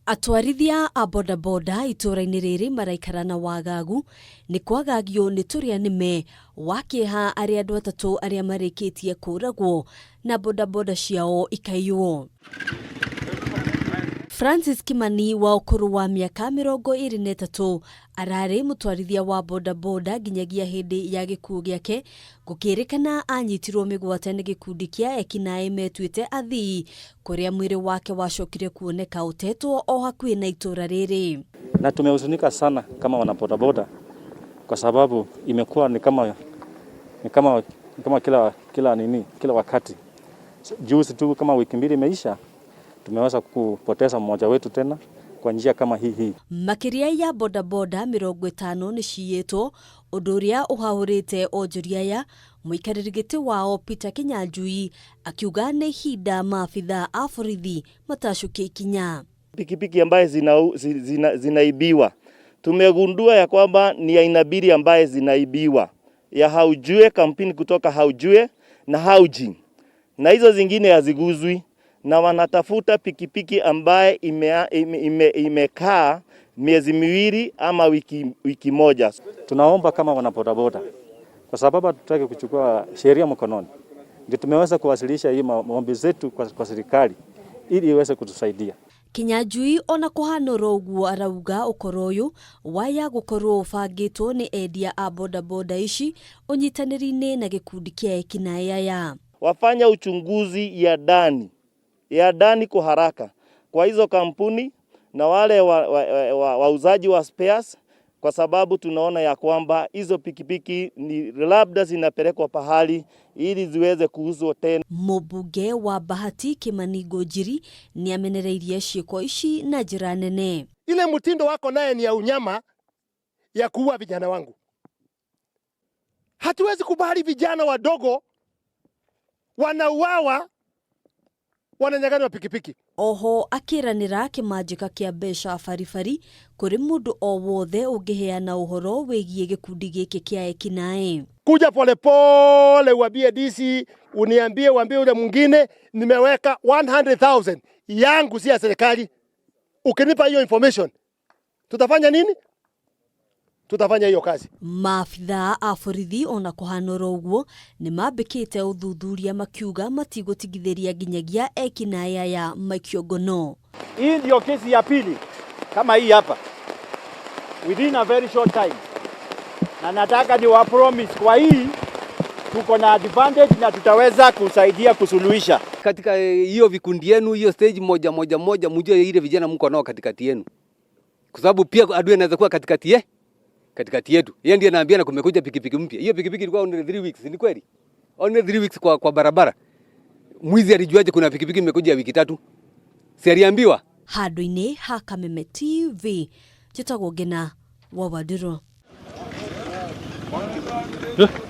Atwarithia a bodaboda itũũra-inĩ rĩrĩ maraikara na wagagu nĩ kwagagio nĩ tũrĩa nĩme wa kĩeha arĩa andũ atatũ arĩa marĩkĩtie kũragwo na bodaboda ciao ikaiywo. Francis Kimani wa ũkũrũ wa mĩaka 23 ararĩ mũtwarithia wa bodaboda nginyagia hĩndĩ ya gĩkuũ gĩake, gũkĩrĩkana anyitirwo mĩgwate nĩ gĩkundi kĩa ekinaĩ metuĩte athii, kũrĩa mwĩrĩ wake wacokire kuoneka ũtetwo o hakuhĩ na itũũra rĩrĩ. Na tumehuzunika sana kama wanabodaboda kwa sababu imekuwa ni kama kila nini, kila wakati. Juzi tu kama wiki 2 imeisha, tumeweza kupoteza mmoja wetu tena kwa njia kama hii hii. Makĩria ya bodaboda 50 nĩ ciyĩtwo, ũndũ ũrĩa ũhahũrĩte onjoria aya. Mũikarĩri gĩtĩ wao Peter Kinyanjui akiuga nĩ ihinda maabitha a borithi matacũkia ikinya. Pikipiki ambaye zinaibiwa, tumegundua ya kwamba ni aina mbili ambaye zinaibiwa, ya Haujue, kampuni kutoka Haujue na Hauji, na hizo zingine haziguzwi, na wanatafuta pikipiki ambaye imekaa ime, ime, imekaa miezi 2 ama wiki 1. Tunaomba kama wanabodaboda, kwa sababu hatutaki kuchukua sheria mkononi, ndio tumeweza kuwasilisha hii maombi zetu kwa serikali ili iweze kutusaidia. Kinyanjui ona kũhana oro ũguo arauga ũkoro ũyũ waya gũkorwo ũbangĩtwo nĩ endia a bodaboda ici ũnyitanĩri-inĩ na gĩkundi kĩa ekinaĩ aya. Wafanya uchunguzi ya ndani kwa haraka kwa hizo kampuni na wale wauzaji wa spares, kwa sababu tunaona ya kwamba hizo pikipiki ni labda zinapelekwa pahali ili ziweze kuuzwa tena. Mũmbunge wa Bahati Kimani Ngunjiri nĩ amenereirie ciĩko ici na njĩra nene. Ile mtindo wako naye ni ya unyama ya kuua vijana wangu. Hatuwezi kubali vijana wadogo wanauawa, wananyang'anywa pikipiki. Oho akĩranĩra kĩmanjĩka kĩa mbeca baribari kũrĩ mũndũ o wothe ũngĩheana ũhoro wĩgiĩ gĩkundi gĩkĩ kĩa ekinaĩ. Kuja polepole uambie DC, uniambie, uambie ule mwingine, nimeweka 100,000 yangu, si ya serikali. Ukinipa hiyo information, tutafanya nini? Tutafanya hiyo kazi. Maabithaa a borithi ona kũhana oro ũguo nĩ mambĩkĩte ũthuthuria makiuga matigũtigithĩria nginyagia ekinaĩ aya maikio ngono. Hii ndio kesi ya pili kama hii hapa within a very short time, na nataka ni wa promise kwa hii tuko na advantage na tutaweza kusaidia kusuluhisha. Katika hiyo vikundi yenu, hiyo stage moja moja moja, mjue ile vijana mko nao katikati yenu, kwa sababu pia adui anaweza kuwa katikati yetu. Yeye ndiye anaambia na kumekuja pikipiki mpya. Hiyo pikipiki ilikuwa only 3 weeks, ni kweli? Only 3 weeks kwa barabara. Mwizi alijuaje kuna pikipiki imekuja wiki 3? Si aliambiwa? Handũ-inĩ ha Kameme TV, njĩtagwo Ngina wa Wandirũ.